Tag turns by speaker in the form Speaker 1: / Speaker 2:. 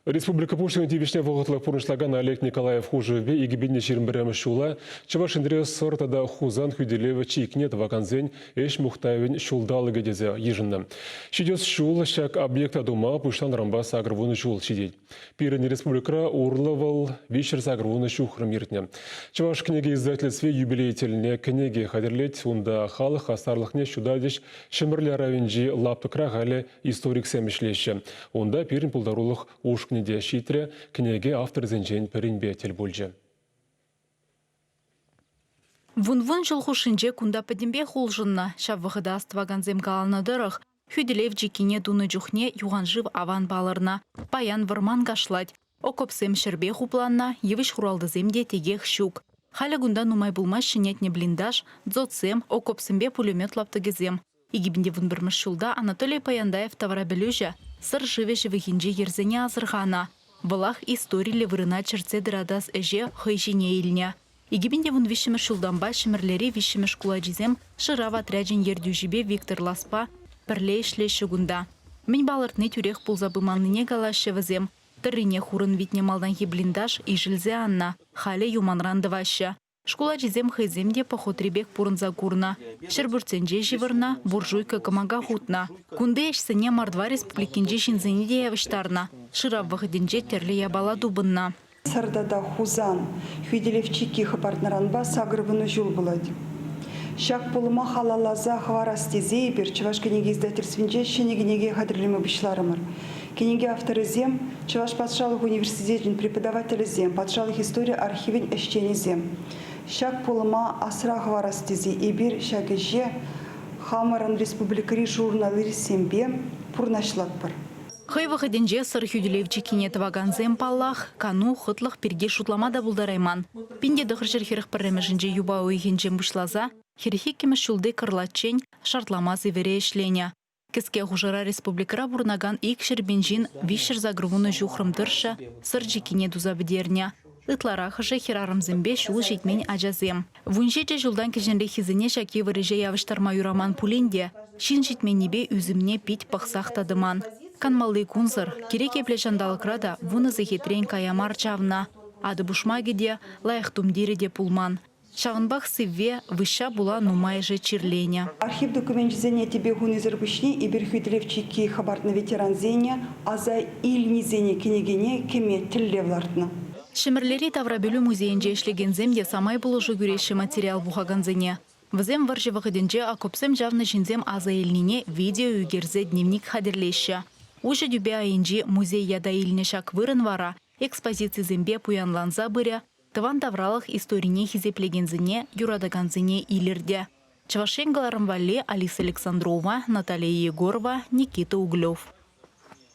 Speaker 1: Республика Пуҫлӑхӗн тивӗҫне вӑхӑтлӑх пурнӑҫлакан Олег Николаев хушӑвӗпе 2021 ҫула Чӑваш Енре Сӑр тата Хусан хӳтӗлев чикне тӑвакансен ӗҫ мухтавӗн ҫулталӑкӗ тесе йышӑннӑ. Ҫитес ҫул ҫак объекта тума пуҫланӑранпа 80 ҫул ҫитет. Пирӗн республикӑра урлӑ вӑл 380 ҫухрӑм иртнӗ. Чӑваш кӗнеке издательстви юбилей тӗлне кӗнеке хатӗрлет. Унта халӑх хастарлӑхне ҫутатӗҫ. Ҫӗмӗрле районӗнчи лаптӑкра халӗ историксем ӗҫлеҫҫӗ. Унта пирӗн пултарулӑх ушкӑнӗ те ҫитрӗ, кӗнеке авторӗсенчен пӗринпе тӗл пулчӗ.
Speaker 2: Вун-вун ҫул хушшинче кунта пӗтӗмпех улшӑннӑ. Ҫав вӑхӑта астӑвакансем каланӑ тӑрӑх, хӳтӗлев чиккине тунӑ чухне юханшыв аван палӑрнӑ. Паян вӑрман кашлать. Окопсем ҫӗрпе хупланнӑ, йывӑҫ хуралтӑсем те текех ҫук. Халӗ кунта нумай пулмасть ҫӗнетнӗ блиндаж, дзотсем, окопсемпе пулемет лаптӑкӗсем. 2011 ҫулта Анатолий Паяндаев таврапӗлӳҫӗ Сӑр шывӗ ҫывӑхӗнчи йӗрсене асӑрханӑ. Вӑлах историллӗ вырӑна чӗртсе тӑратас ӗҫе хӑй ҫине илнӗ. 2013 ҫултанпа Ҫӗмӗрлери виҫҫӗмӗш шкул ачисем шырав отрячӗн ертӳҫипе Виктор Ласпа пӗрле ӗҫлеҫҫӗ кунта. Мӗн палӑртни тӳрех пулса пыманнине калаҫҫӗ вӗсем. Тӑррине хурӑн витнӗ малтанхи блиндаж ишӗлсе аннӑ, халӗ юманран тӑваҫҫӗ. Шкул ачисем хӑйсем те походри пек пурӑнса курнӑ. Ҫӗрпӳртсенче ҫывӑрнӑ, буржуйка кӑмака хутнӑ. Кунти ӗҫсене Мордва Республикинчи ҫынсене те явӑҫтарнӑ. Шырав вӑхӑтӗнче тӗрлӗ япала тупӑннӑ.
Speaker 3: Сӑр тата Хусан хӳтӗлев чикки хӑпартнӑранпа 80 ҫул пулать. Ҫак пулӑма халалласа хӑварас тесе эпир Чӑваш кӗнеке издательствинче ҫӗнӗ кӗнеке хатӗрлеме пуҫларӑмӑр. Кӗнеке авторӗсем, Чӑваш патшалӑх университечӗн преподавателӗсем, патшалӑх истори архивӗн ӗҫченӗсем. Ҫак пулӑма асра хӑварас тесе эпир ҫак ӗҫе хамӑрӑн республикӑри журналистсемпе пурнӑҫлатпӑр.
Speaker 2: Хӑй вӑхӑтӗнче Сӑр хӳтӗлев чиккине тӑвакансем, паллах, кану, хӑтлӑх пирки шутлама та пултарайман. 1941-мӗшӗнче юпа уйӑхӗнчен пуҫласа 42-мӗш ҫулти кӑрлаччен шартлама сивӗре ӗҫленӗ. Кӗске хушӑра республикӑра пурӑнакан 200 пин ҫын 380 ҫухрӑм тӑршшӗ Сӑр чиккине туса пӗтернӗ. Ытларахӑшӗ хӗрарӑмсемпе ҫул ҫитмен ачасем. 17 ҫултан кӗҫӗнреххисене ҫак йывӑр ӗҫе явӑҫтарма юраман пулин те ҫын ҫитменнипе ӳсӗмне пит пӑхсах та тӑман. Канмалли кунсӑр, кирек епле ҫанталӑкра та вунӑ сехетрен кая мар чавнӑ. Атӑ-пушмакӗ те, лайӑх тумтирӗ те пулман. Ҫавӑнпах сивве, выҫҫа пула нумайӑшӗ чирленӗ.
Speaker 3: Архив докуменчӗсене тӗпе хунисӗр пуҫне эпир хӳтӗлев чикки хӑпартнӑ ветерансене аса илнисене кӗнекене кӗме тӗллев лартнӑ.
Speaker 2: Ҫӗмӗрлери таврапӗлӳ музейӗнче ӗҫлекенсем те самай пулӑшу кӳреҫҫӗ материал пухакансене. Вӗсем вӑрҫӑ вӑхӑтӗнче окопсем чавнӑ ҫынсем аса илнине видео ӳкерсе дневник хатӗрлеҫҫӗ. Уҫӑ тӳпе айӗнчи музей ята илнӗ ҫак вырӑн вара экспозицисемпе пуянланса пырӗ, тӑван тавралӑх историне хисеплекенсене, юратакансене илӗртӗ. Чӑваш Ен кӑларӑм валли Алиса Александрова, Наталия Егорова, Никита Углев.